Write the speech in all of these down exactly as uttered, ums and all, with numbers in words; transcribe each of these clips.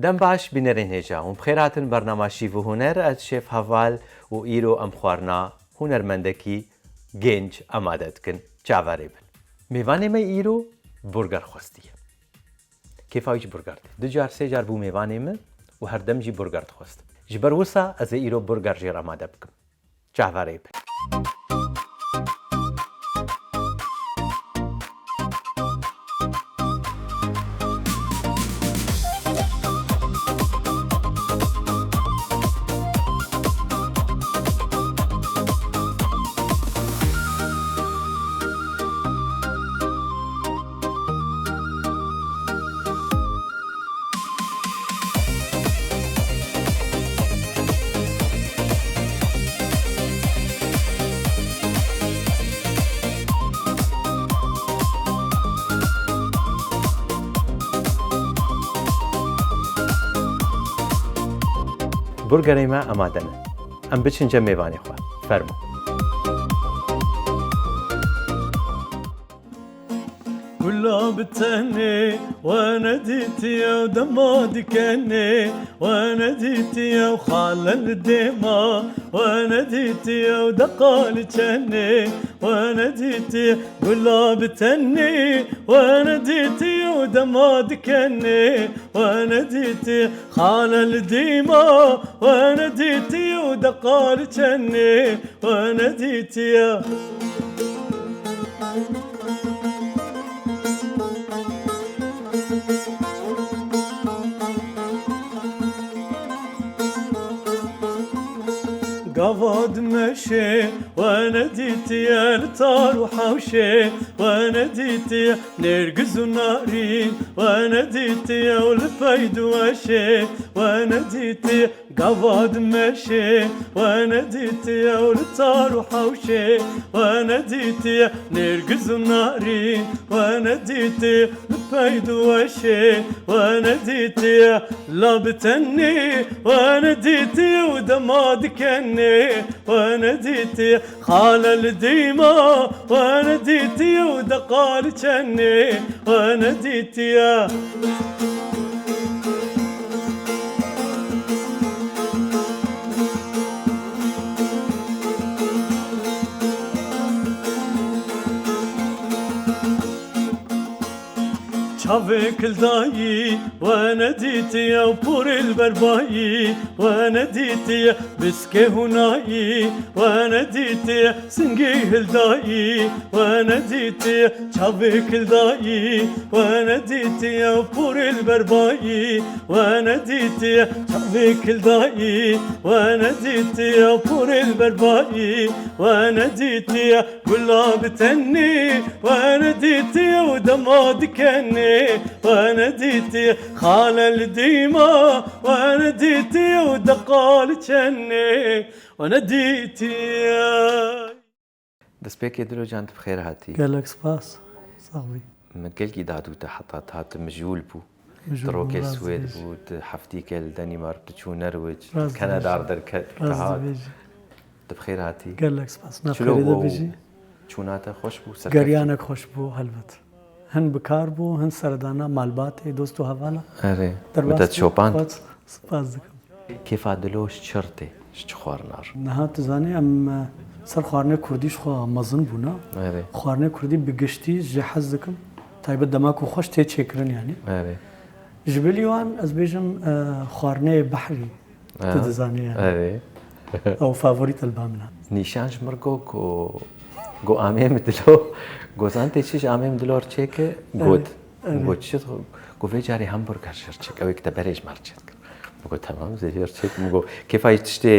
Dem baş bînerên hêja hûn bi xêr hatin bernama Şîv û Huner, ez Şêf Heval û îro em xwarina hunermendekî genc amade dikin. Çaverê bin. Mêvanê me îro burger xwestiye. Kêfa wî ji burger tê. Du car, sê car bû mêvanê min û her dem jî burger dixwest. Ji ber wisa ez ê îro burger jê re amade bikim. Çaverê bin. Burgerê me amade ne. Em biçin cem mêvanê xwe. Fermo. Gula bi tenê we nedîtiye û dema dikenê we nedîtiye û xale li dêma we nedîtiye û deqa li çenê we nedîtiye. Gula bi tenê we nedîtiye û dema dikenê we nedîtiye. Xale li dîma we nedîtiye û deqa li çenê we nedîtiye. Gava dimeşê we nedîtiye, li tar û hewşê we nedîtiye, nêrgiz û narîn we nedîtiye û li peyd û weşê we nedîtiye. Gava dimeşê we nedîtiye û li tar û hewşê we nedîtiye, nêrgiz û narîn we nedîtiye, li peyd û weşê we nedîtiye. La bi tenê we nedîtiye û dema dikenê we nedîtiye. Xale li dîma we nedîtiye û deqa li çenê we nedîtiye. Çavê kildayî we nedîtiye û porê li ber bayî we nedîtiye, biskê hunayî we nedîtiye, singê hildayî we nedîtiye, çavê kildayî we nedîtiye û porê li ber bayî we nedîtiye, çavê kildayî we nedîtiye û porê li ber bayî we nedîtiye. Gula bi tenê we nedîtiye û dema dikenê we nedîtiye. Xale li dîma we nedîtiye û deqa li çenê we nedîtiye. Destpêkê Dilo can, tu bi xêr hatî. Gelek spas. Sax bî. Min gelkî dadû te heta, te hat mijûl bû. Mijûl Tu bû, rokê rast Swêd dibêjî. Bû, tu heftîke li Denîmark, tu çû Nerwêc, tu Rast Kenedar dibêjî. Derket, tu Rast hat. Dibêjî. Tu bi xêr hatî. Gelek spas. Çilo Navxêrê de bû bijî. Çûna te xweş bû, serkeftin? Geriyanek xweş bû, helbet. Hin bi kar bû, hin seredana malbatê, dost û hevala. Erê. Derbas Min te bû. Çopand. Xweş, spas dikim. Kêfa Dilo ji çi re tê, ji çi xwarina re? Niha tu zanî em, e, ser xwarinê kurdî ji xwe mezin bûne. Erê. Xwarinê kurdî bi giştî jê hez dikim. Taybet dema ku xweş tê çêkirin yanî. Erê. Ji bilî wan ez bêjim, e, xwarinê behrî. Ha. Tu dizanî yanî. Erê. Ew favorî telba min e. Nîşan ji mir got ku, got, "Amê min Dilo." Got, "Zan tê çi, ji amê min Dilo re çêke?" Got. Erê. Got, "Çi?" Got, "Vê carê hamburger ji re çêke. Ew ê ku te berê ji me re çêdikir." Min got, "Temam, zê ji re çêk." Min got, "Kêfa yî tiştê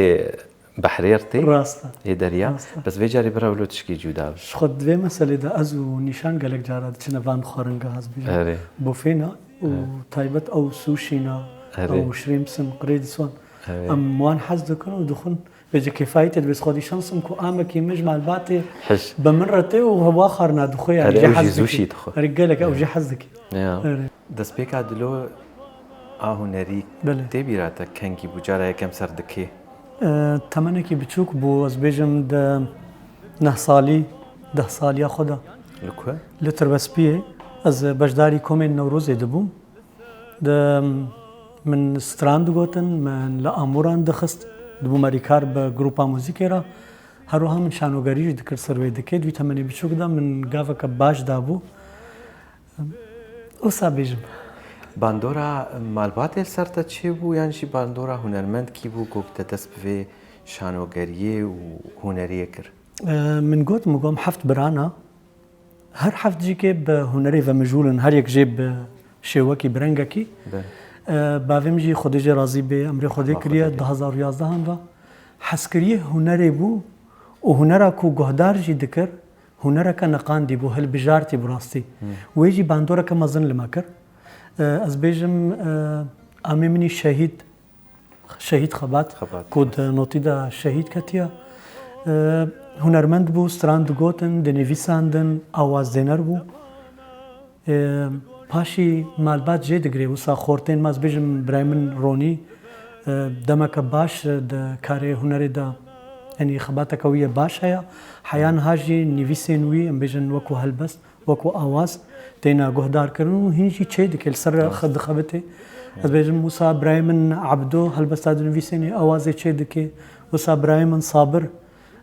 behrê re tê, Rast e. ê derya. Rast e. Bes vê carê bira wilo tişkî cuda." Ji xwe di vê meselê de ez û Nîşan gelek cara diçine van xwaringeha, ez bêjim. Erê. Bofêna û Erê. taybet ew sushi na, Erê. ew shrimps in, qirêdî swan. Erê. Em wan hez dikin û dixwin. Vêce kêfayî tê dibê, xwedî şans im ku amekî min ji malbatê Hiş. bi min re tê û hewa xwarina dixwe, yanî Erê, jê ew jî hez dikî. Sushi dixwe. Erê, gelek ew Erê. jê hez dikî. Ya. Erê. Destpêka Dilo a hunerî Belê. tê bîra te kengî bû, cara yekem ser dikê? E, temenekî biçûk bû, ez bêjim di neh salî, deh saliya xwe de. Li ku? Li Tirbespiyê. Ez beşdarî komên Newrozê dibûm. Di, Min stran digotin, min li Amuran dixist, dibûm alîkar bi grupa muzîkê re. Her wiha min şanogerî jî dikir ser wê dikê. Di wî temenê biçûk de min gaveke baş dabû. Wisa bêjim. Bandora malbatê li ser te çêbû yan jî bandora hunermend kî bû ku te dest bi vê şanogeriyê û huneriyê kir? E, min got, min got, heft birana. Her heft jî kê bi hunerê ve mijûl in, her yek jê bi şêwekî, bi rengekî. Be. E, bavê min jî Xwedê jê razî bê, emrê Xwedê kiriye, du hazar û yazdehan ve. Hezkiriyê hunerê bû û hunera ku guhdar jî dikir, hunereke neqandî bû, hilbijartî bû rastî. Wê jî bandoreke mezin li me kir. E, ez bêjim, e, amê min î şehîd, Şehîd Xebat, Xebat, ku di notî de şehîd ketiye. E, hunermend bû, stran digotin, dinivîsandin, awazdêner bû. E, paşî malbat jê digirê, wisa xortên me, ez bêjim birayê min Ronî, e, demeke baş di karê hunerê de, yanî xebateke wî ye baş heye. Heya niha jî nivîsên wî, em bêjin wekû helbest, wekû awaz têne guhdarkirin û hîn jî çê dike, li ser xwe dixebitê. Ez bêjim, wisa birayê min Ebdo helbesta dinivîsênê awazê çê dike, wisa birayê min Sabir,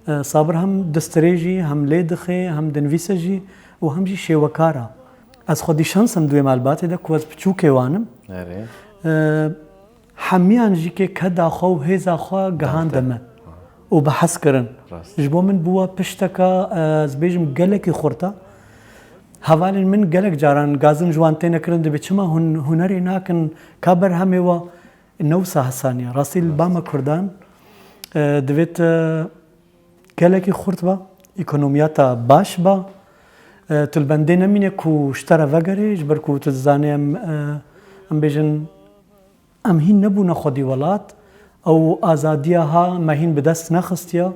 e, Sabir hem distirê jî, hem lê dixê, hem dinivîse jî û hem jî şêwekar e. Ez xwedî şens im di wê malbatê de ku ez piçûkê wan im. Erê. E, Hemiyan jî kê keda xwe û hêza xwe gihande me û bi hez kirin. Rast. Ji bo min bûwa pişteka, e, ez bêjim gelekî xurt e. Hevalên min gelek caran gazin ji wan têne kirin, dibê çima hûn hunerê nakin, ka berhemê wa ne wisa hesaniye. Rastî li ba me Kurdan, e, divêt, e, gelekî xurt be, ekonomiya te baş be. E, tu li bendê nemîne ku ji te re vegerê, ji ber ku tu dizanî em, e, em bêjin, Em hîn nebûne xwedî welat, ew azadiya ha me hîn bi dest nexistiye,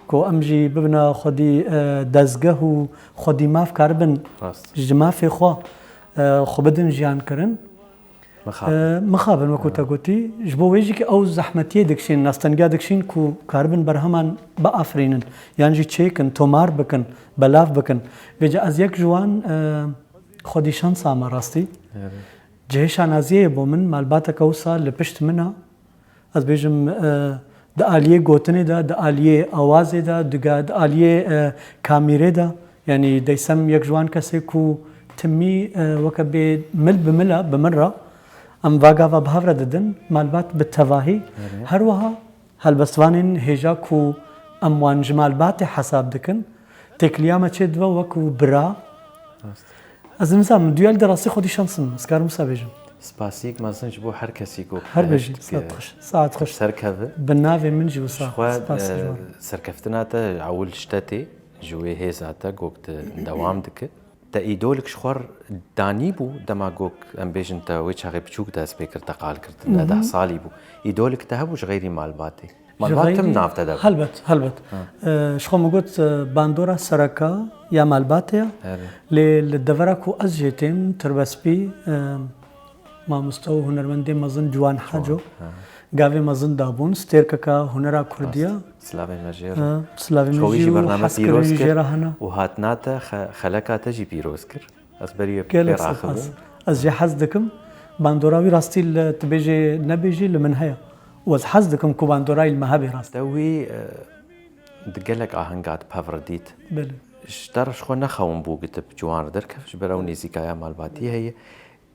ku em jî bibine xwedî, e, dezgeh û xwedî maf karibin Rast. ji mafê xwe, e, xwe bidin jiyan kirin. Mixabin. E, mixabin, wekû te gotî. Ji bo wê jî ki ew zehmetiyê dikişîn, nastengiya dikişîn ku karibin berheman biafirînin, yan jî çêkin, tomar bikin, belav bikin. Vêca ez yek ji wan, e, xwedî şansa me rastî. Evet. Cihê şanaziyê ye bo min, malbateke wisa li pişt min e. Ez bêjim, e, di aliyê gotinê de, di aliyê awazê de, di ga-, di aliyê, e, kamîrê de, yanî deysem yek ji wan kesê ku timî, e, weke bê mil bi mil e, bi min re, em va gava bi hev re didin, malbat bi tevahî. Erê. Her wiha Helbestvanên hêja ku em wan ji malbatê hesab dikin, têkiliya me çê dibe wekû bira. Rast. Ez nizanim, duyal de rastî xwedî şans im, ez karim wisa bêjim. Spasiyek mezin ji bo her kesî ku Her bihişt bêjî, dike, saet xweş, saet xweş. Serkeve. Bi navê min jî wisa Ji xwe, spas e, ji wan. Serkeftina te ewil ji te tê, ji wê hêza te gok te dewam dike. Te îdolik ji xwe r-, danîbû dema gok, em bêjin te wê çaxê piçûk dest pê kir, te qal kir, tu Mhm. neh deh salî bû. Îdolik te hebû ji xeyrî malbatê? Ji Malbat tim xeyrî, nav te de bû. Helbet, helbet. Ha. E, ji xwe min got, e, bandora sereka ya malbatê ye. Erê. Lê li devera ku ez jê têm, Tirbespî, e, mamoste û hunermendê mezin Ciwan Haco. Ha. Gavê mezin dabûn, stêrkeka hunera kurdî ye. Rast. Silavên me jê re. Ha, silavên me Xwe wî jî jî û bername hezkirin pîroz jî kir jê re hene. û hatina te xe-, xeleka te jî pîroz kir. Ez berî wê Gelek pê spas. raxivim. Ez jê hez dikim. Bandora wî rastî li, tu bêjê nebêjî, li min heye. Û ez hez dikim ku bandora wî li me hebe rast. Te wî, e, di gelek ahenga di pev re dît. Belê. Ji te re ji xwe nexewin bû, gotib, ciwan re derkef, ji ber ew nêzîkaya malbatî heye.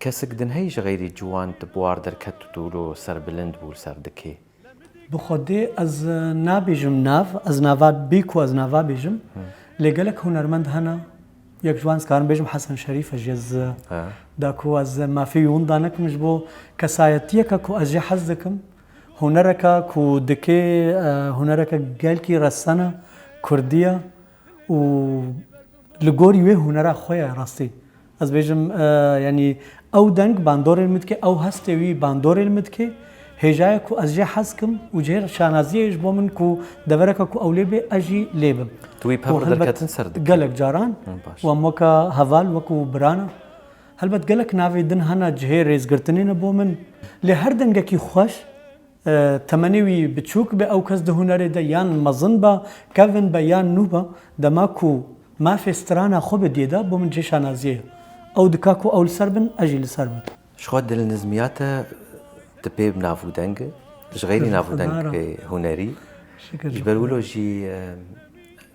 Kesik din heye ji xeyrî ciwan tu bi war derket û tu wilo serbilind bû li ser dikê? Bi Xwedê ez, e, nabêjim nav, ez nava bê ku ez nava bêjim. Hı. Lê gelek hunermend hene, yek ji wan ez karim bêjim Hesen Şerîf e jî ez, e, He. da ku ez mafê wî winda nekim ji bo kesayetiyeke ku ez jê hez dikim. Hunereke ku dikê, e, hunereke gelkî resen e, kurdî ye. û li gorî wê hunera xwe ye rastî. Ez bêjim, e, yanî ew deng bandorê li min dike, ew hestê wî bandorê li min dike, hêja ye ku ez jê hez kim û cihê şanaziyê ye ji bo min ku devereke ku ew lê bê, ez jî lê bim. Tu wî pev Û re helbet derketin ser dikê? Gelek caran, Hı, baş. û em weke heval, wekû biran e. Helbet gelek navê din hene cihê rêzgirtinê ne bo min. Lê her dengekî xweş, E, temenê wî biçûk be, ew kes di hunerê de yan mezin be, kevin be yan nû be, dema ku mafê strana xwe bidiyê de, bo min cê şanaziyê ye. Ew dika ku ew li ser bin, ez jî li ser bim. Ji xwe dilnizmiya te Di pê bi nav û deng, ji xeyrî nav û deng pê hunerî. Ji ber wilo jî, e,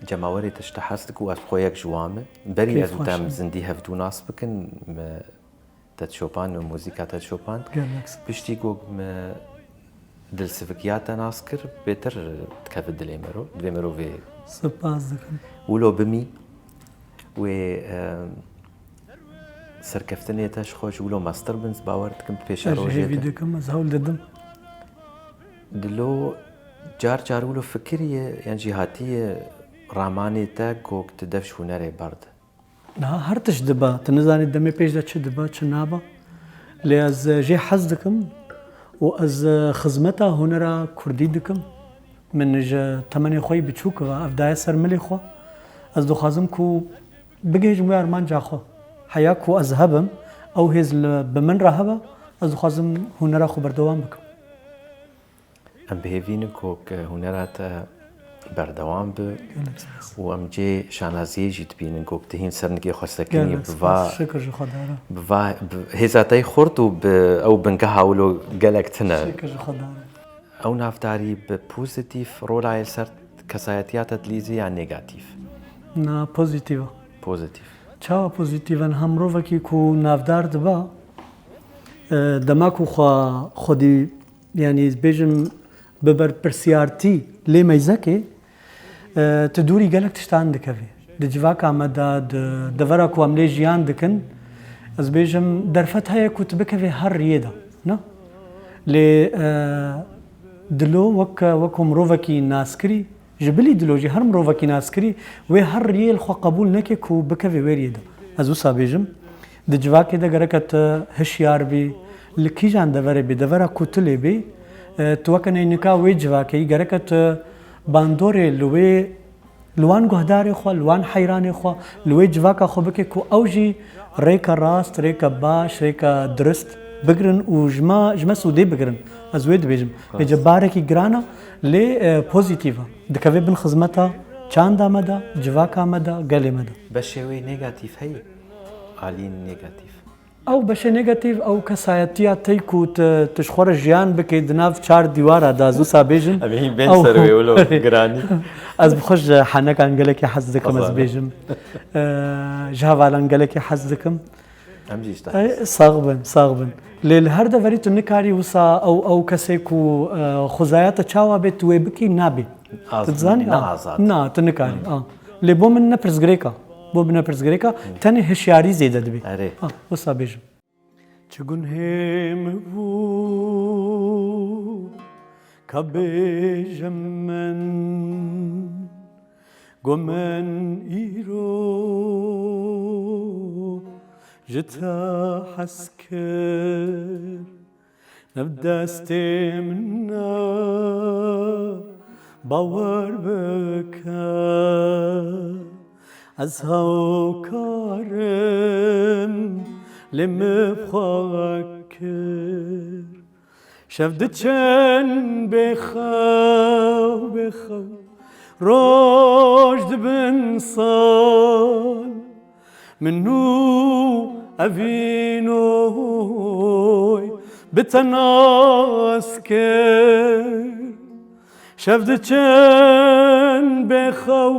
cemawerê te ji te hez dike û ez bi xwe yek ji wan me. Berî ez û te em zindî hevdû nas bikin, me te dişopand û muzîka te dişopand. Piştî ku me dilsivikiya te nas kir, bêtir dikeve dilê mero, divê mero vê. Spas dikim. Wilo bimî, wê, e, serkeftinê te ji xwe ji wilo mestir bin, ez bawer dikim, pêşerojê te. Ez hêvî dikim, ez hewl didim. Dilo car car wilo fikiriye, yan jî hatiye ramanê te ku tu dev ji hunerê berde? Niha her tişt dibe. Tu nizanî demê pêş de çi dibe, çi nabe. Lê ez, e, jê hez dikim û ez, e, xizmeta hunera kurdî dikim. Min ji temenê xwe yî biçûk ve ev daye ser milê xwe. Ez dixwazim ku bigihîjim wê armanca xwe. Heya ku ez hebim, ew hêz li, bi min re hebe, ez dixwazim hunera xwe berdewam bikim. Em bi hêvî ne ku hunera te berdewam bi û em cê şanaziyê jî dibînin ku tu hîn ser nigê xwe sekinî. Gelek spas. Şikir ji Xwedê re. Bi va, bi hêza te yê xurt û bi ew bingeha wilo gelek tune. Şikir ji Xwedê re. Ew navdarî bi pozîtîf rolayê li ser kesayetiya te dilîzî ya negatîf? Na, pozîtîf e. Pozîtîf. Çawa pozîtîf e? Niha mirovekî ku navdar dibe, e, dema ku xwe, xwedî, yanî ez bêjim, bi berpirsiyartî lê meyzekê, e, tu dûrî gelek tiştan dikevî. Di civaka me de, di devera ku em lê jiyan dikin, ez bêjim, derfet heye ku tu bikevê her riyê de, ne? Lê, e, dilo wek, wek ku mirovekî naskirî, ji bilî dilo jî her mirovekî naskirî, wê her riyê li xwe qebûl neke ku bikevê wê riyê de. Ez wisa bêjim, di civakê de gereke tu hişyar bî, li kîjan deverê bî, devera ku tu lê bî, e, tu weke neynika wê civakê yî, gereke tu bandorê li wê, li wan guhdarê xwe, li wan heyranê xwe, li wê civaka xwe bike ku ew jî rêka rast, rêka baş, rêka dirist bigirin û ji me, ji me sûdê bigirin. Ez wê dibêjim. Rast. Vêce barekî giran e, lê, e, pozîtîf e. Dikeve bin xizmeta çanda me de, civaka me de, gelê me de. Beşê wê negatîf heye? Aliyên negatîf. Ew beşê negatîf, ew kesayetiya te yî ku tu, tu ji xwe re jiyan bikê di nav çar dîwara de, ez wisa bêjim. Em ê hîn bên ser wê, wilo giranî. Ez bi xwe ji henekan gelekî hez dikim, ez bêjim. E, ji hevalan gelekî hez dikim. Em jî ji te hez dikin. E, sax bin, sax bin. Lê li her deverî tu nikarî wisa ew, ew kesê ku, e, xwezaya te çawa bê, tu wê bikî, nabê. Tu dizanî? Ne azad. Na, tu nikarî. Lê bo min ne pirsgirêk e. Bo min ne pirsgirêk e. Tenê hişyarî zêde dibê. Erê. Ha, wisa bêjim. Çi gunhê min bû, ka bêjim min, go min îro ji te hez kir. Ne bi destê min e, bawer bike, ez hewkar im, lê min bi xwe kir. Şev diçin bêxew, bêxew, roj dibin sal. Min nû evînoy bi te nas kir. Şev diçin bêxew,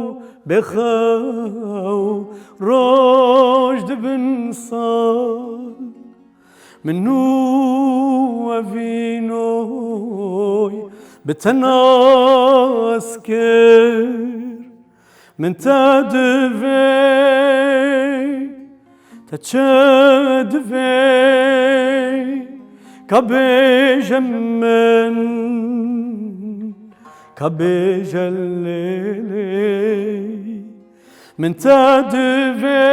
bêxew, roj dibin sal. Min nû evînoy bi te nas kir. Min te divê, te çi divê, ka bêje min, ka bêje lê lê. Min te divê,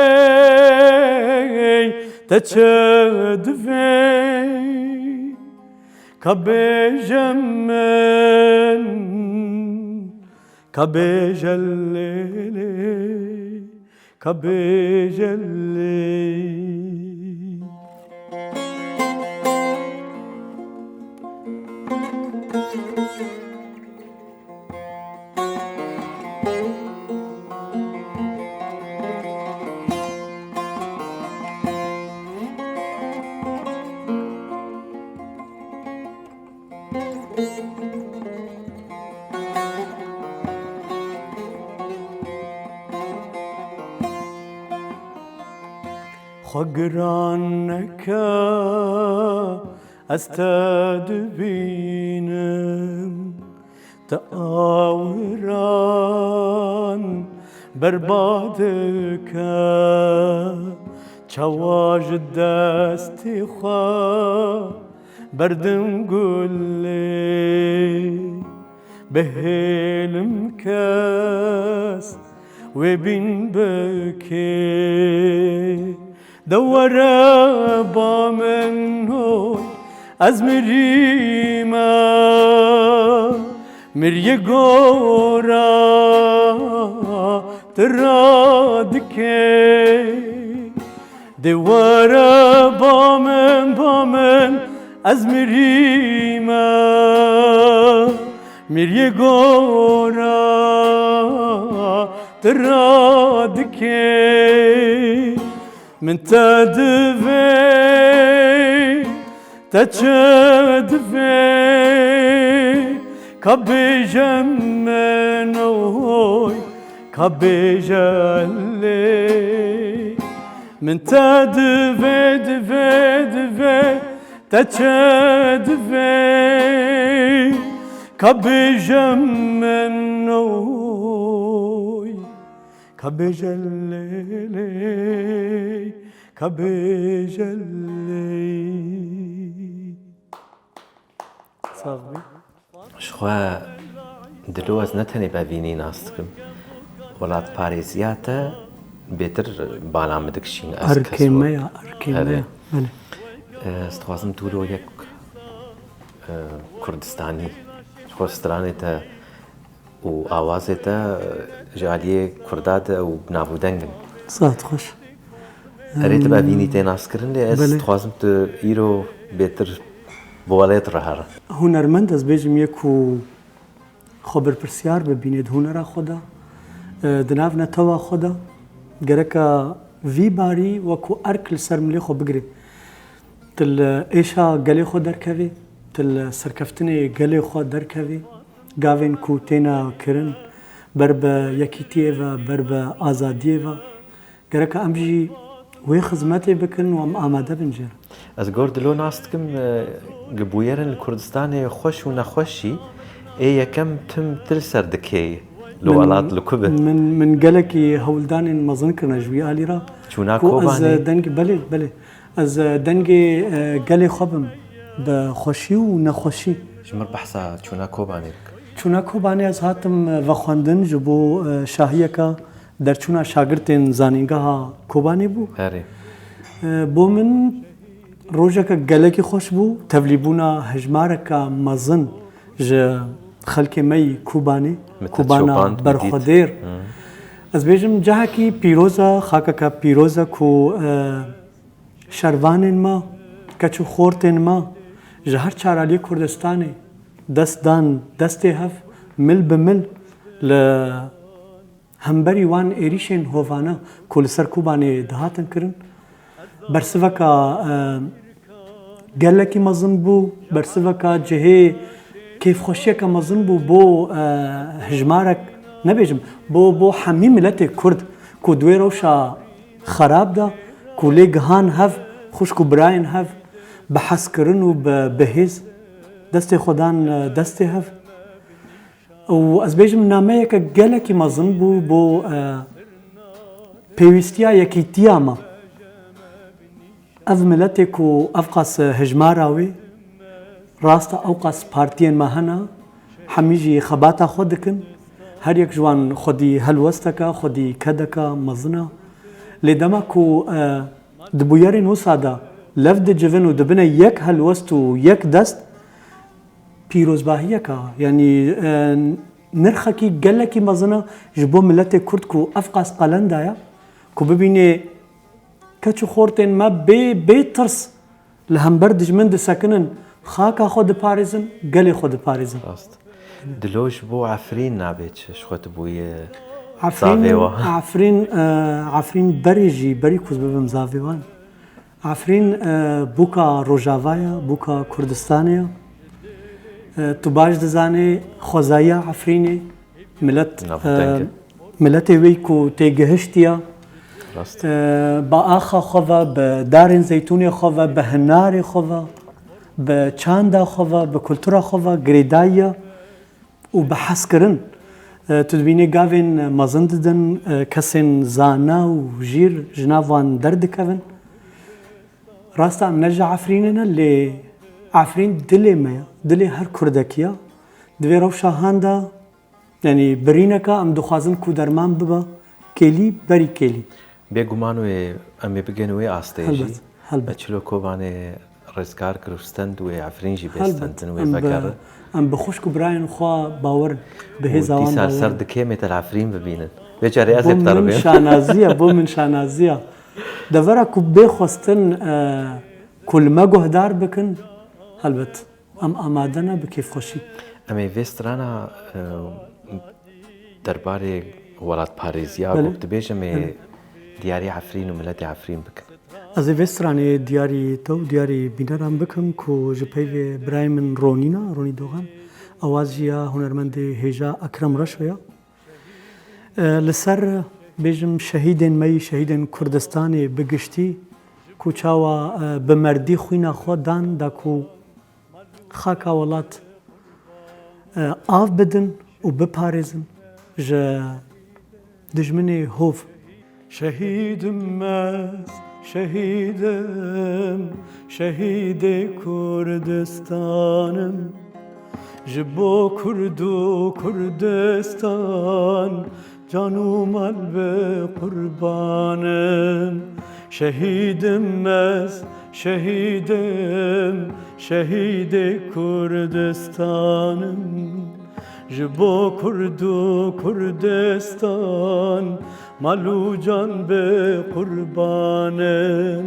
te çi divê, ka bêje min, ka bêje lê lê, ka bêje lê. Xwe giran neke, ez te dibînim, te awiran berba dike. Çawa ji destê xwe berdim gulê, bihêlim kes wê bîn bike. De were ba min oy, ez mirîme, miriyê gora tu radikê. De were ba min, ba min, ez mirîme, miriyê gora tu radikê. Min te divê, te çi divê, ka bêje min oy, ka bêje lê. Min te divê, divê, divê, te çi divê, ka bêje min oy. Ka bêje lê lê, ka bêje lê. Sax bî. Ji xwe Dilo ez ne tenê bevînî nas dikim. Welatparêziya te bêtir bala min dikişîne. Ez kes Erkê me ya, erkê me Erê. ya. Belê. Ez dixwazim tu lo yek, e, Kurdistanî. Ji xwe stranê te û awazê te, e, ji aliyê Kurda de û navûdeng in. Saet xweş. Erê tu bevînî tê naskirin, lê ez Belê. dixwazim tu îro bêtir bi welêt re here. Hunermend ez bêjim yê ku xwe berpirsiyar bibîne di hunera xwe de, e, di nav netewa xwe de, gereka vî barî wekû erk li ser milê xwe bigire. Tu li êşa gelê xwe derkevê, tu li serkeftinê gelê xwe derkevê, gavên ku têne kirin ber bi yekîtiyê ve, ber bi azadiyê ve, gereka em jî wê xizmetê bikin û em amade bin jê re. Ez gor dilo nas dikim, e, gi bûyerên li Kurdistanê xweş û nexweş jî, ê yekem tim tu li ser dikeyî li Min, welat li ku be. min, min gelekî hewldanên mezin kirine ji wî alî re. Çûna Ku ez, Kobanê? e, dengê, belê, belê. Ez, e, dengê, e, gelê xwe bim bi xweşî û nexweşî. Ji min behsa çûna Kobanê bike. Çûna Kobanê ez hatim, e, vexwendin ji bo, e, şahiyeke derçûna şagirtên zanîngeha Kobanê bû. Herê. E, bo min rojeke gelekî xweş bû, tevlîbûna hejmareke mezin ji xelkê me yî Kobanê, Mithat Kobana Çopan, berxwedêr. Hı. Ez bêjim cehekî pîroz e, xakeke pîroz e ku, e, şervanên me, keç û xortên me ji her çar aliyê Kurdistanê dest dan destê hev, mil bi mil li hemberî wan êrîşên hovane ku li ser Kobanê dihatin kirin, bersiveka, e, gelekî mezin bû, bersiveka cihê kêfxweşiyeke mezin bû bo, e, hejmarek, nebêjim, bo, bo hemî miletê Kurd ku di wê rewşa xerab de, ku lê gihan hev, xwişk û birayên hev bi hezkirin û bi, bi hêz destê xwe dan, e, destê hev. Û ez bêjim nameyeke gelekî mezin bû bo, e, pêwîstiya yekîtiya me. Ev miletê ku ev qas hejmara wê, rast e ew qas partiyên me hene, hemî jî xebata xwe dikin, her yek ji wan xwedî helwesteke, xwedî kedeke mezin e. Lê dema ku, e, di bûyerên wisa de lev dicivin û dibine yek helwest û yek dest, pîrozbahiyeke, yanî, e, nirxekî gelekî mezin e ji bo miletê Kurd ku ev qas qelen daye, ku bibînê keç û xortên me bê, bê tirs li hember dijmin disekinin, xaka xwe diparêzin, gelê xwe diparêzin. Rast. Dilo ji bo Efrîn nabê çi? Ji xwe tu bûyî Efrîn, zavê wan. Efrîn, e, Efrîn berê jî, berî ku ez bibim zavê wan. Efrîn, e, bûka Rojava ye, bûka Kurdistanê ye. E, tu baş dizanî xwezayiya Efrînê, milet, Navdeng e, e. miletê wê ku tê gihiştiye, Rast. Bi axa xwe ve, bi darên zeytûnê xwe ve, bi hinarê xwe ve, bi çanda xwe ve, bi kultura xwe ve girêdayî ye û bi hezkirin. E, tu dibînî gavên mezin didin, e, kesên zana û jîr ji nav wan derdikevin. Rast e, em ne ji Efrînê ne, lê Efrîn dilê me ye, dilê her Kurdekî ye. Di vê rewşa han de, yanî birîneka em dixwazin ku derman bibe kêlî, berî kêlî. Bêguman wê em ê bigên wê astê jî. Helbet, helbet. Me Çilo Kobanê rizgar kir û stend wê Efrîn jî bê Helbet. stendin, wê Em bi, vegere. em bi xwişk û birayên xwe bawer in, bi Û hêza wan dîsa li bawer ser in. dikê em ê te li Efrîn bibînin. Vê carê ez Bo ê bi te re min bêm. şanazî ye, bo min şanazî ye. Devera ku bê xwestin, e, ku li me guhdar bikin, helbet. Em amade ne bi kêfxweşî. Em ê vê strana, e, derbarê welatparêziya Belê. ku dibêjim ê Belê. diyarî Efrîn û miletê Efrîn bikin. Ez ê vê stranê diyarî te û diyarî bîneran bikim ku ji peyvê birayê min Ronî ne, Ronî Dogan, awaz jî ya hunermendê hêja Ekrem Reşo ya. E, li ser, bêjim, şehîdên me yî, şehîdên Kurdistanê bi giştî, ku çawa, e, bi merdî xwîna xwe dan da ku xaka welat, e, av bidin û biparêzin ji dijminê hov. Şehîdim ez, şehîdim, şehîdê Kurdistanim. Ji bo Kurd û Kurdistan can û mal bi qurbanim. Şehîdim ez, şehîdim, şehîdê Kurdistanim. Ji bo Kurd û Kurdistan mal û can bi qurbanim.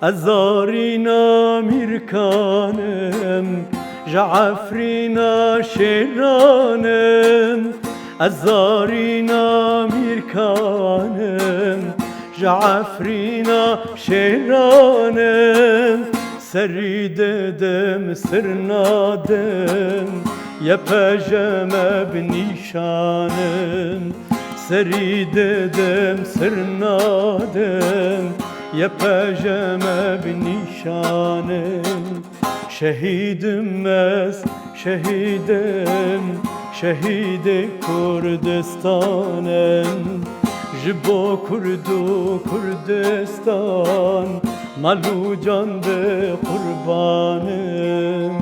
Ez zarîna mîrkanim, ji Efrîna şêranim. Ez zarîna mîrkanim, ji Efrîna şêranim. Serî didim, sir nadim, Y P J me bi nîşanim. Serî didim, sir nadim, Y P J me bi nîşanim. Şehîdim ez, şehîdim, şehîdê Kurdistanim. Ji bo Kurd û Kurdistan mal û can bi qurbanim.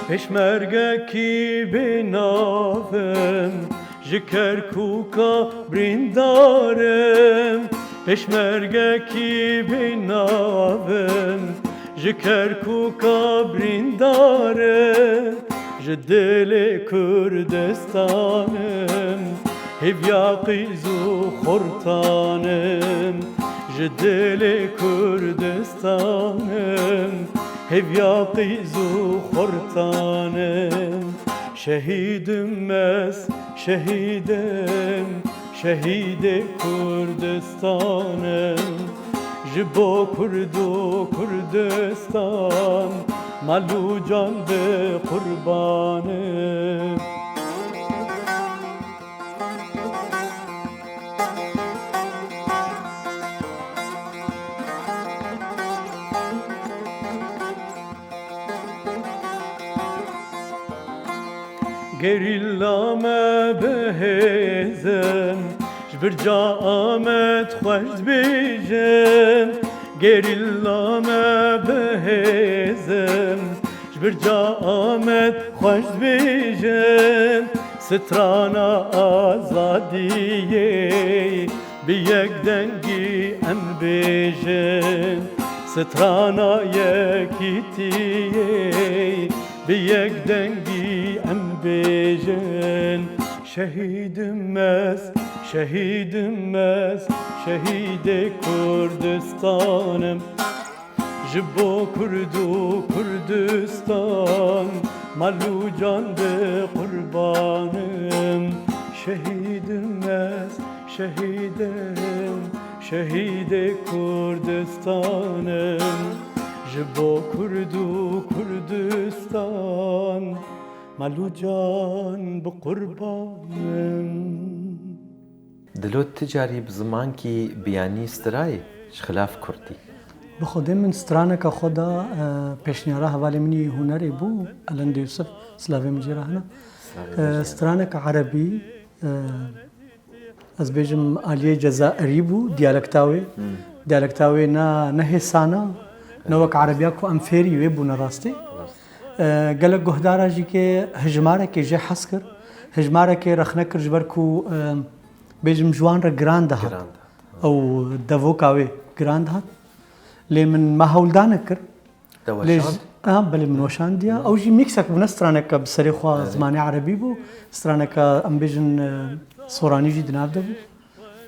Pêşmergekî bê nav im, ji Kerkûka birîndar im. Pêşmergekî bê nav im, ji Kerkûka birîndar im. Ji dilê Kurdistanim, hêviya qîz û xortan im. Ji dilê Kurdistanim, hêviya qîz û xortan im. Şehîdim ez, şehîdim, şehîdê Kurdistanim. Ji bo Kurd û Kurdistan mal û can bi qurbanim. Gerîlla me bi hêz in, ji birca Amed xweş dibêjin. Gerîlla me bi hêz in, ji birca Amed xweş dibêjin. Strana azadiyê bi yek dengî em bêjin. Strana yekîtiyê bi yek dengî em bêjin. Şehîdim ez, şehîdim ez, şehîdê Kurdistanim. Ji bo Kurd û Kurdistan mal û can bi qurbanim. Şehîdim ez, şehîdim, Şehîdê Kurdistanim, ji bo Kurd û Kurdistan, mal û can bi qurbanim. Dilo, ti carî bi zimankî biyanî stirayê, ji xilaf kurdî? Bi Xwedê min straneke xwe da, e, pêşniyara hevalê min î hunerê bû, Elendê Yusuf, silavê min jê re hene. Silavê min jê re. E, straneke erebî, e, ez bêjim aliyê Cezairî bû, diyalekta wê. Hmm. Diyalekta wê ne, ne hêsan e, ne wek erebiya ku em fêrî wê bûne rastî. Rast. E, gelek guhdara jî ke hijmarekê jê hez kir. Hijmarekê rexne kir ji ber ku, e, bêjim ji wan re giran dihat. Giran dihat. Ew devoka wê giran dihat. Lê min me hewldanek kir. Te Lê weşand? ji-, ha, belê min weşandiye. Ew jî mîksek bû, ne straneke bi serê xwe Belê. zimanê erebî bû. Straneke, em bêjin, e, soranî jî di nav de bû.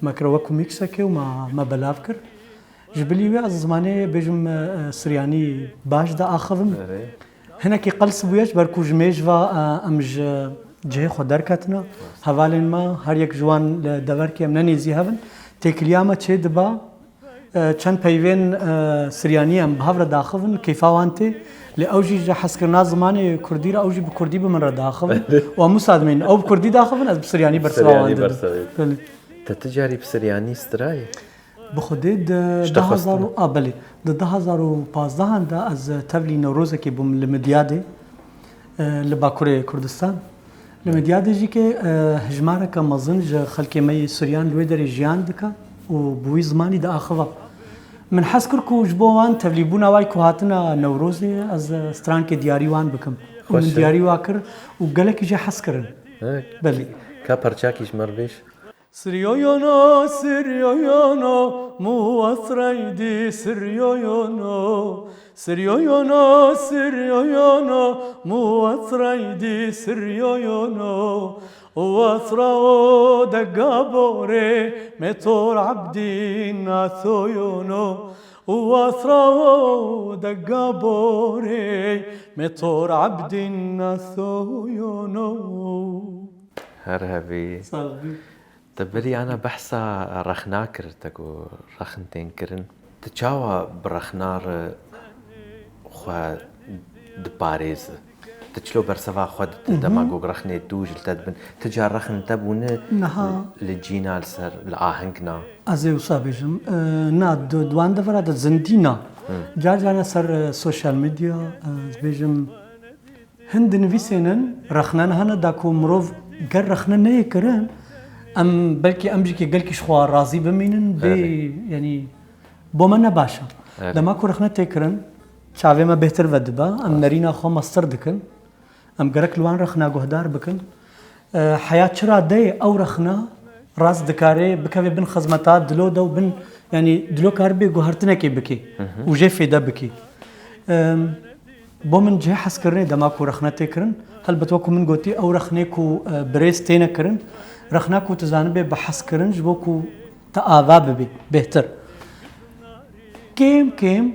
Me kire wekû mîksekê û me, me belav kir. Ji bilî wê ez zimanê bêjim, e, e, siryanî baş diaxivim. Erê. Hinekî qels bûye ji ber ku ji mêj ve, e, em ji cihê xwe derketine. Hevalên me her yek ji wan li deverkê em ne nêzî hev in. Têkiliya me çê dibe. E, çend peyvên, e, siryanî em bi hev re daxivin, kêfa wan tê. Lê ew jî ji hezkirina zimanê kurdî re, ew jî bi kurdî bi min re daxivin. Û em wisa dimînin. Ew bi kurdî daxivin, ez bi siryanî bersiva wan Siryanî didim. bersiva. Belê. Te ti carî bi siryanî stirayê? Bi Xwedê di Ji te du hezar û, xwestin. a, belê. Di du hezar û pazdeh de ez tevlî Newrozekê bûm li Midyadê, e, li Bakurê Kurdistan. Li Midyadê jî ke, e, hejmareke mezin ji xelkê me yê Suryan li wê derê jiyan dike û bi wî zimanî diaxive. Min hez kir ku ji bo wan tevlîbûna wayî ku hatine Newrozê, ez, e, strankê diyarî wan bikim. Û Xweş min e. diyarî wa kir û gelekî jê hez kirin. He, Belê. Ka perçakî ji me re bêj. Siryoyono, siryoyono, muwasraydi siryoyono. Siryoyono, siryoyono, muwasraydi siryoyono. Wasrao de gabore, metor abdin asoyono. Wasrao de gabore, metor abdin asoyono. Her hebî. Sağ ol. Te berî ana behsa rexna kir, te ku rexn tên kirin. Tu çawa bi rexna re xwe diparêzi? Tu çilo berseva xwe didî, Mhm. dema ku rexnê tûj li te dibin? Ti car rexn te bûne Niha li cîna, li ser, li aheng na? Ez ê wisa bêjim, e, na, di, di wan devera de zindî na. Hı. Car carna ser, e, sosyal medya, e, ez bêjim, Hin dinivîsênin, rexnen hene, da ku mirov ger rexne neyê kirin, em belkî em jî kê gelkî ji xwe razî bimînin, bê, Evet. yanî, bo me ne baş e. Evet. Dema ku rexne tê kirin, çavê me bêhtir vedibe, em Evet. nerîna xwe mestir dikin, em gerek li wan rexna guhdar bikin. E, heya çira deyê ew rexna rast dikare bikeve bin xizmeta dilo de û bin, yanî dilo kar bê guhertinekê bikê Hı hı. û jê fêde bikê. E, Bo min cihê hezkirinê dema ku rexne tê kirin, helbet wekû min gotî, ew rexnê ku, e, bi rêz têne kirin, rexna ku tu zanibê bi hez kirin, ji bo ku te ava bibê, bêhtir. Kêm kêm,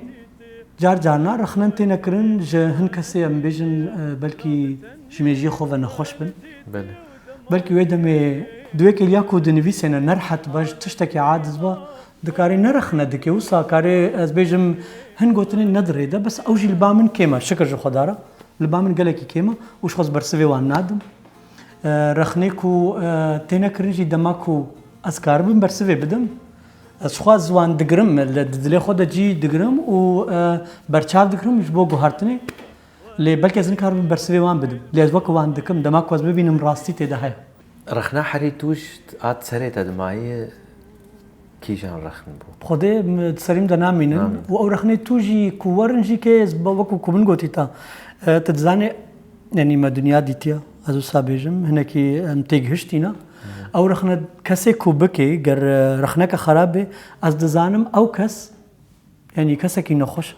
car carna rexnen têne kirin, ji hin kesê em bêjin, e, belkî ji mêjiyê xwe ve nexweş bin. Belê. Belkî wê demê di wê kêliya ku dinivîsêne nerehet be, ji tiştekî aciz be, Dikarê ne rexne dike, wisa karê ez bêjim hin gotinên ne di rê de, bes ew jî li ba min kêm e, şikir ji Xweda re. Li ba min gelekî kêm e û ji xwe ez bersivê wan nadim. E, rexnê ku, e, têne kirin jî dema ku ez karibim bersivê bidim, ez xwe ez wan digirim, li di dilê xwe de cî digirim û, e, berçav digirim ji bo guhertinê. Lê belkî ez nikaribim bersivê wan bidim. Lê ez weke wan dikim, dema ku ez bibînim rastî tê de heye. Rexna herî tûj a di serê te dimayî kîjan rexn bû? Xwedê, m-, di serî min de namînin. Namînin. Û ew rexnê tûj jî ku werin jî kê ez be-, wekû ku min gotî te, e, tu dizanê, yanî me dinya dîtiye, ez wisa bêjim, hinekî em têgihiştî ne. Hmm. Ew rexne kesê ku bikê, ger, e, rexneke xerab bê, ez dizanim ew kes Yanî kesekî nexweş.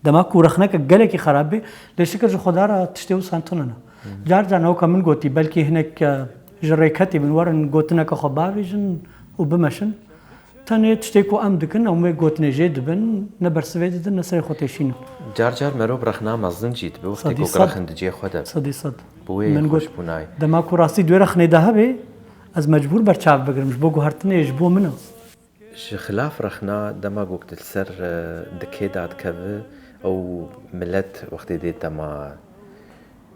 Dema ku rexneke gelekî xerab bê, lê şikir ji Xweda re tiştê wisa tune ne. Hı. Car car ne weke min gotî, belkî hinek, e, ji rêketê bin werin gotineke xwe bavêjin û bimeşin. Tenê tiştê ku em dikin, em wê gotinê jê dibin, ne bersivê didin, ne serê xwe têşînin. Car car merov rexna mezin jî dibe, wextê Sedî ku sed. rexin di cihê xwe de. Sedî sed. Bi wê Min got, xweşbûnayê. Dema ku rastî di wê rexnê de hebe, ez mecbûr berçav bigirim, ji bo guhertinê, ji bo min e. Ji xilaf rexna dema ku tu li ser, e, dikê dadikeve, ew milet wextê dê dema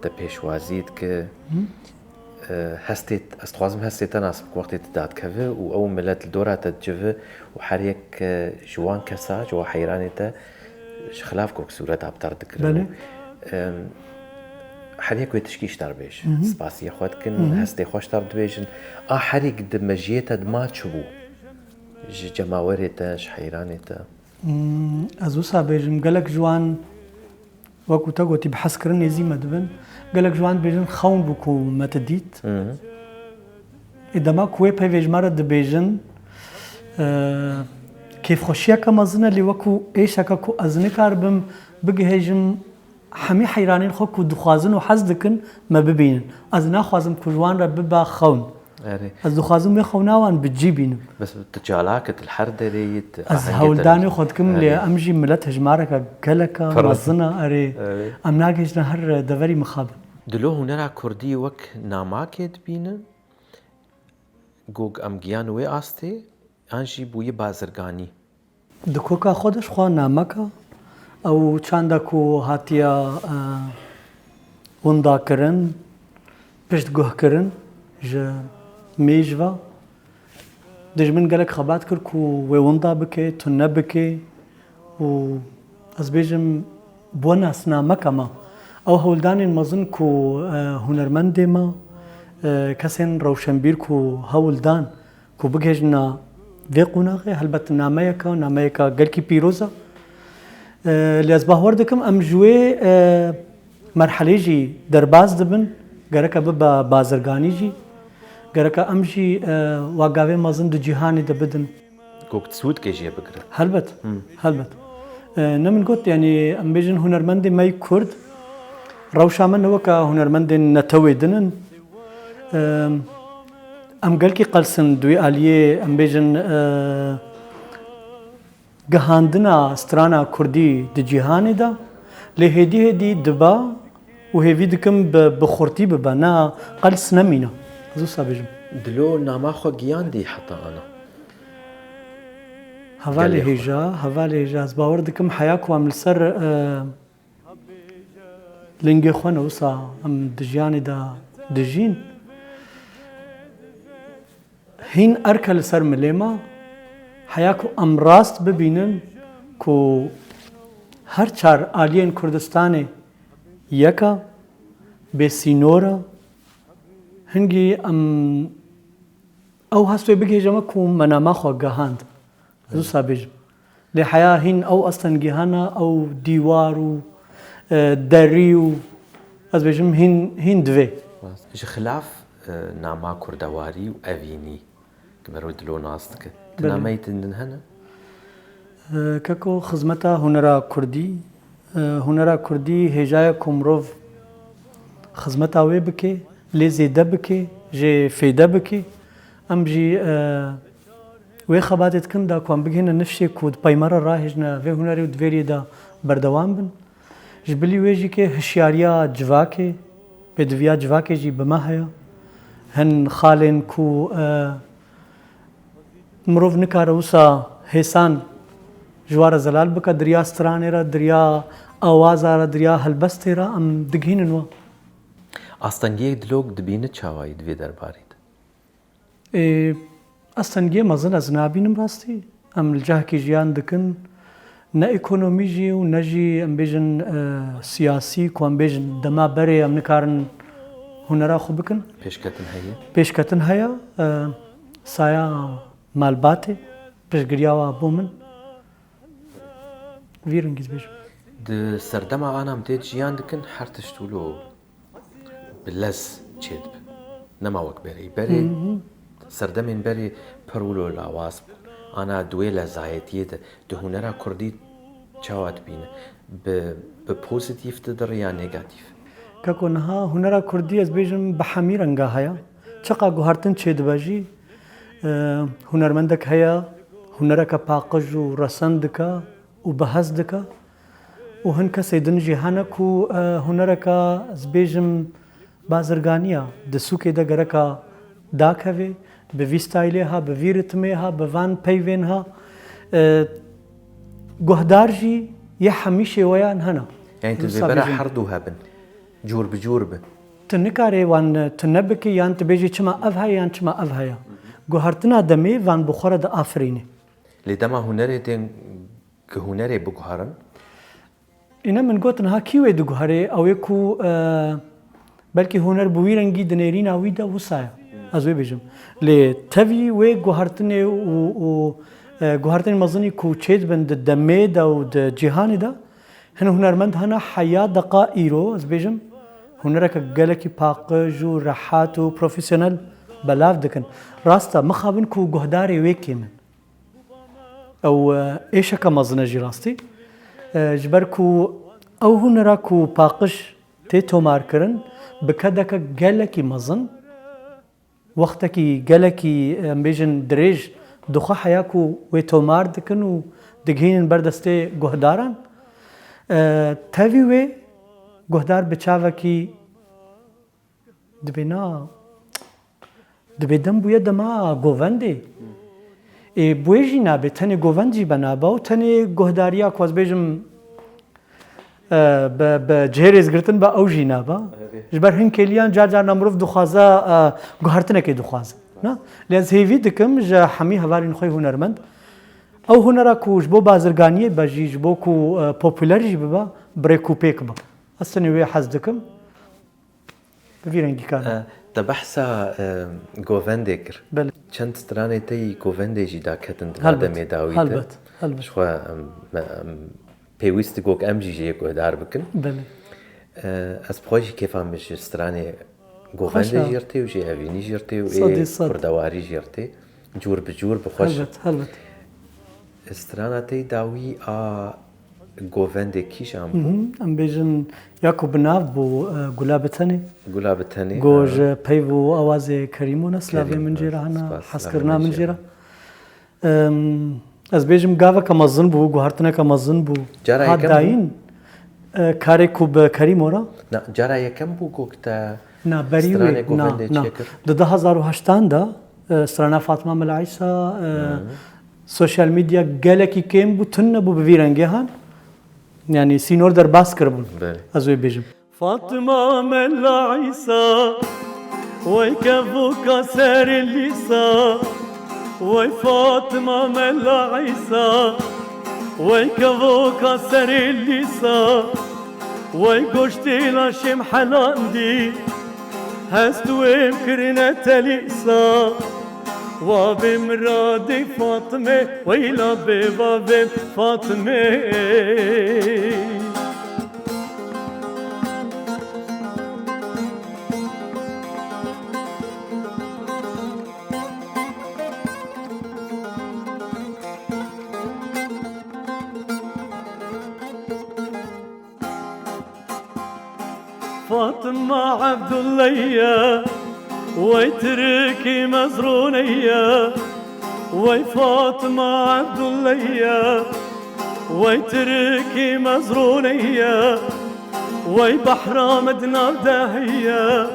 te pêşwazî dike, e, hestê, ez dixwazim hestê te nas bikim wextê tu dadikeve û ew milet li dora te dicive û her yek, e, ji wan kesa, ji wan heyranê te ji xilaf ku sûreta bi te re dikirin. Belê. Û, em, her yek wê tişkî ji te re bêje. Spasiya xwe dikin, hestê xwe ji te re dibêjin. A her yek di mejiyê te dima çi bû? Ji cemawerê te, ji heyranê te? Hmm, ez wisa bêjim, gelek ji wan, wekû te gotî, bi hezkirinê zî me dibin. Gelek ji wan dibêjin, xewn bû ku me te dît. Ê dema ku wê peyvê ji me re dibêjin, e, kêfxweşiyeke mezin e, lê wekû êşeke ku ez nikaribim bigihêjim hemî heyranên xwe ku dixwazin û hez dikin me bibînin. Ez naxwazim ku ji wan re bibe xewn. Erê. Ez dixwazim wê xewna wan bi cî bînim. Bes tu çalak î, tu li her derê yî, tu Ez ahengê te hewldanê xwe dikim, lê Erê. em jî milet hejmareke geleke Pir. mezin e, erê. Erê. Em nagihîjin her deverî mixabin. Dilo hunera kurdî wek namakê dibînin? Gog em giyan wê astê, yan jî bûyî bazirganî? Di koka xwe de ji xwe namek e. Ew çanda ku hatiye, e, winda kirin, piştguh kirin ji mêj ve. Dijmin gelek xebat kir ku wê winda bike, tune bike û ez bêjim, bû nasnameke me. Ew hewldanên mezin ku, e, hunermendê me, e, kesên rewşenbîr ku hewl dan, ku bigihêjin vê qonaxê, helbet nameyeke, nameyeke gelkî pîroz e. E, lê ez bawer dikim, em ji wê, e, merhelê jî derbas dibin, gereke bibe bazirganî jî, gereke em jî, e, wa gavê mezin di cîhanê de bidin. Gog tu sûdkê jê bigirin. Helbet, Hmm. helbet. E, ne min got, yanî em bêjin hunermendê me yî Kurd, rewşa me ne weke hunermendên netewê din in. E, Em gelkî qels in di wî aliyê, em bêjin, e, gihandina strana kurdî di cîhanê de, lê hêdî hêdî dibe û hêvî dikim bi, bi xurtî bibe, ne qels nemîne. Ez wisa bêjim. Dilo nama xwe giyandî heta ana? Hevalê Gelê xwe. hêja, hevalê hêja, ez bawer dikim heya ku em li ser, e, Lingê xwe ne wisa em di jiyanê de dijîn. Hîn erke li ser milê me, heya ku em rast bibînin ku her çar aliyên Kurdistanê yek e, bê sînor e. Hingî em ew hest wê bigihêje me ku me nama xwe gehand. Ez wisa bêjim. Lê heya hîn ew astengî hene, ew dîwar û, e, derî û, ez bêjim, hîn, hîn divê. Rast. Ji xilaf, e, nama kurdewarî û evînî, ki merov dilo nas dike. Ti Belê. nameyê din hene? E, keko, xizmeta hunera kurdî, e, hunera kurdî hêjaya ku mirov xizmeta wê bike, lê zêde bike, jê fêde bike. Em jî, e, Wê xebatê dikin da ku em bigihîne nifşê ku di pey me re rahêjine vê hunerê û di vê riyê de berdewam bin. Ji bilî wê jî ke hişyariya civakê, pêdiviya civakê jî bi me heye. Hin xalên ku, e, mirov nikare wisa hêsan ji wa re zelal bike, di riya stranê re, di riya awaza re, di riya helbestê re em digihînin we. Astengiyê dilok dibîni çawayî di vê derbarî de? Ê, astengiyê mezin ez nabînim rastî. Em li cihekî jiyan dikin. Ne ekonomî jî û ne jî em bêjin, e, siyasî, ku em bêjin dema berê em nikarin hunera xwe bikin. Pêşketin heye? Pêşketin heye. E, saya malbatê, piştgiriya wa bû min. Vî rengî dibêjim. Di serdema ana em tê jiyan dikin, her tişt wilo bi lez çêdibe. Nema wek berê. Berê, Hı hı. serdemên berê pir wilo lawaz bûn. Ana di wê lezayetiyê de, di hunera kurdî çawa dibîne? Bi, bi pozîtîf didire ya negatîf? Keko, niha hunera kurdî, ez bêjim, bi hemî renga heye. Çiqa guhertin çêdibe jî, e, hunermendek heye, hunereke paqij û resen dike û bi hez dike. Û hin kesê din jî hene ku, e, hunereke, ez bêjim, bazirganiya di sûkê de gereka dakeve, Bi vî staylê ha, bi vî ritmê ha, bi van peyvên ha. E, guhdar jî yê hemî şêweyan hene. Yani tu Wisa dê bera bêjin. Her du hebin. Cûr bi cûr bi. Tu nikarê wan, tu nebikî yan tu bêjî çima ev heye yan çima ev heye. Guhertina demê van bi xwe re diafirîne. Lê dema hunerê tên ki hunerê biguherin? Îne min got niha kî wê diguherê, ew ê ku, e, belkî huner bi wî rengî di nêrîna wî de wisa ye. Ez wê bêjim. Lê tevî wê guhertinê û, û, e, guhertinên mezinî ku çêdibin di demê de û di cîhanê de, hin hunermend hene heya deqa îro, ez bêjim, hunereke gelekî paqij û rehat û profesyonel belav dikin. Rast e, mixabin ku guhdarê wê kêm in. Ew, e, êşeke mezin e jî rastî. E, ji ber ku ew hunera ku paqij tê tomarkirin, bi kedeke gelekî mezin, wextekî gelekî, em bêjin, dirêj dixwe heya ku wê tomar dikin û digihînin ber destê guhdaran. E, tevî wê guhdar bi çavekî Dibê na, dibê dem bûye dema govendê. Ê, bi wê jî nabe, tenê govend jî be nabe û tenê guhdariya ku ez bêjim, e, bi, bi cihê rêzgirtin be ew jî nabe. Erê. Ji ber hin kêliyan car carna mirov dixwaze, e, guhertinekê dixwaze. Na? Lê ez hêvî dikim ji hemî hevalên xwe hunermend. Ew hunera ku ji bo bazirganiyê be jî, ji bo ku, e, populer jî bibe, bi rêk û pêk be. Ez tenê wê hez dikim. Bi vî rengî kar. E, te behsa, e, govendê kir. Belê. Çend stranê te yî govendê jî daketin di Helbet, demê dawî de. Helbet, helbet. Ji xwe, em, me, em, pêwîst digot em jî jê guhdar bikin. Belê. E, ez bi xwe jî kêfa min ji stranê govendê Xweş e. Jî rtê û jê evînî jî rtê û Sedî ê sed. Kurdewarî jî rtê. Cûr bi cûr bi xweş. Helbet, helbet. Strana te yî dawî a govendê kîjan Hı bû? Hı. Em bêjin ya ku bi nav bû, e, Gula bi tenê. Gula bi tenê, Go ha. Ji peyv û awazê Kerîmo ne, slavê Kerîm, min ha. Jê re hene, Spas, hezkirina slavê min min jê jê re. Re. Em, ez bêjim gaveke mezin bû, guhartineke mezin bû. Cara Hat yekem bû? Dayîn, e, karê ku bi Kerîmo re? Na, cara yekem bû ku te Na, berî stranê wê, na, govendê na. Çêkir? Di du hezar û heştan de, e, strana Fatma Mela Îsa, e, Hı. Sosyal medya gelekî kêm bû, tune bû bi vî rengê han. Yani sînor derbas kiribûn. Belê. Ez wê bêjim. Fatma Mela Îsa, wey kevoka serê lîsa, wey Fatma Mela Îsa, wey kevoka serê lîsa, wey goştê laşêm helandî, hest wêm kirine telîsa, wa bê miradê Fatmê, weyla bê bavê Fatmê. Fatma Ebdulleye, wey Tirkî mezrûneye, wey Fatma Ebdulleye, wey Tirkî mezrûneye, wey behra me di nav de heye,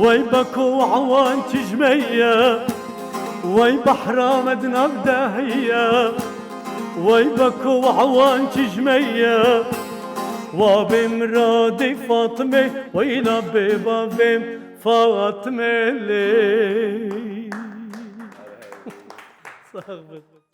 wey beko ewan çijmeye, wey behra me di nav de heye. Wey beko ewan çijmeye, wa bê miradê Fatmê, weyla bê bavê Fatmê lê. Sağ ol.